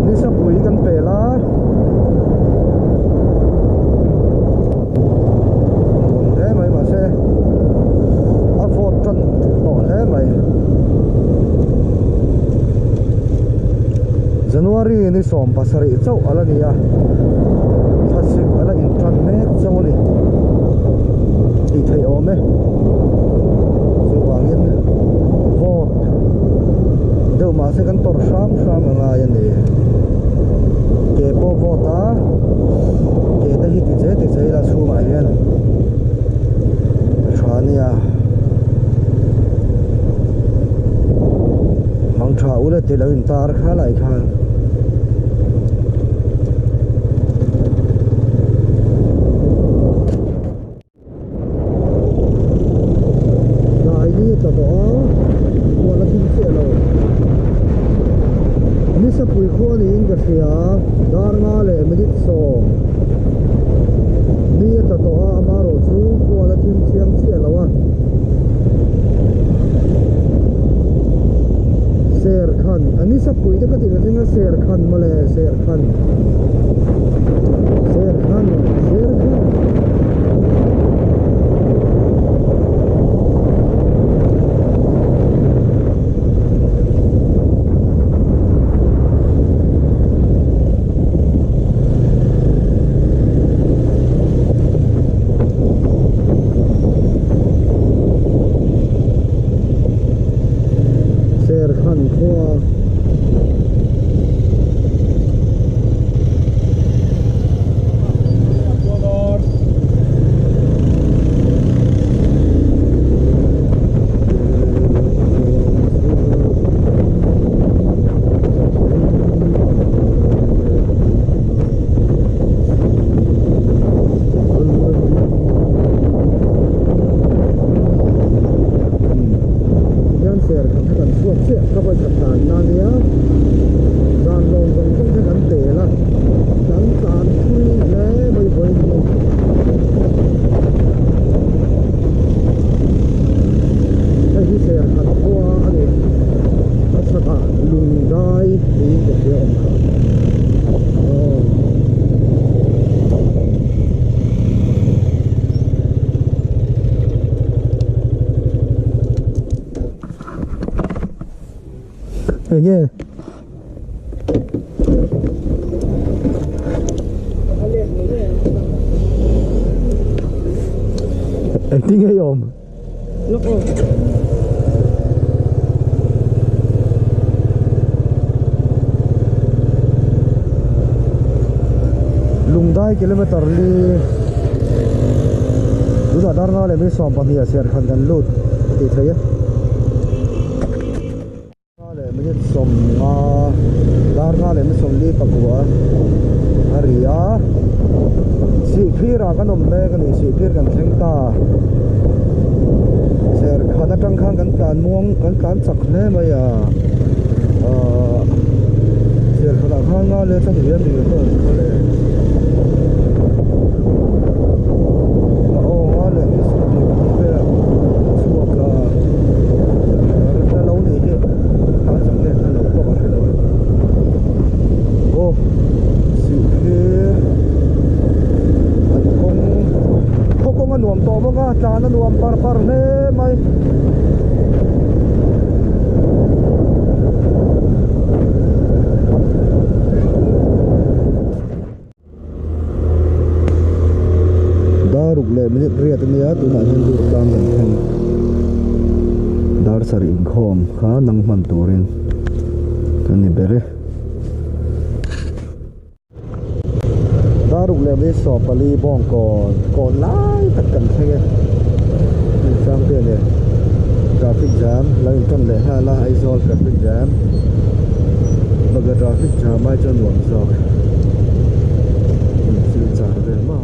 Nisapui kan pel a. Nuam hle mai mahse a vawt tan tawh hle mai. January ni 17 chauh ala ni a, thlasik ala intan mek chauh a ni tih theih awm e. Chuvangin vawt deuh mahse kan tawrh hram hram a ngai a ni. Ke pawh vawt a, ke te hi ti che ti che ila chhungah hian a tha ania. Mang tha ule tih lo intar kha lai khan. Tlai ni a tla tawh a, huan a thim chiah lo. Nisapui khua niin ka hria, dar nga leh minute 10 ni a tla tawh a, amaherawh chu huan a thim chiang chiah lo a. Serkhan, a nisapui te ka tih na thleng a, Serkhan mawle, Serkhan, Serkhan, Serkhan. Serkhan khua Hian Serkhan kha kan chhuak chiah ka vawikhat tlan na nia zan lawm zawng zawng kha kan pel a kan tlan thui hle mai vawiin hi. Hei hi Serkhan khua a ni a chhakah lungdai tiin ka hria awm kha aw. Enge Engtin nge i awm? Lungdai kilometer li tunah dar nga leh mi 12 ah Serkhan kan lut a tih theih e. Nga leh minute 50 dar nga leh minute 44 a ri a, Sihphir ah kan awm mek a ni, Sihphir kan thleng ta. Serkhan atang khan kan tlan muang kan tlan chak hle mai a, ahh Serkhan ah khan nga leh chuan hian ri pawh awm kha le. Aw nga leh minute 22 velah chhuak a. Hre lo nih hi tlan chak nge hre lo pawh ka hre lo e. Aw Sihphir an kawng khaw kawng a nuam tawh bawk a tlan a nuam par par hle mai. Daruk leh minute riat a nia tunah hian lut tlang kan thleng dar sarih inkhawm kha nang hman turin a ni ber e. Daruk leh minute 14 bawng kawn kawn lai tak kan thleng e inchang te nen traffic jam lo intan leh nghal a Aizawl traffic jam bakah traffic jam ai chuan nuam zawk silchar vel maw.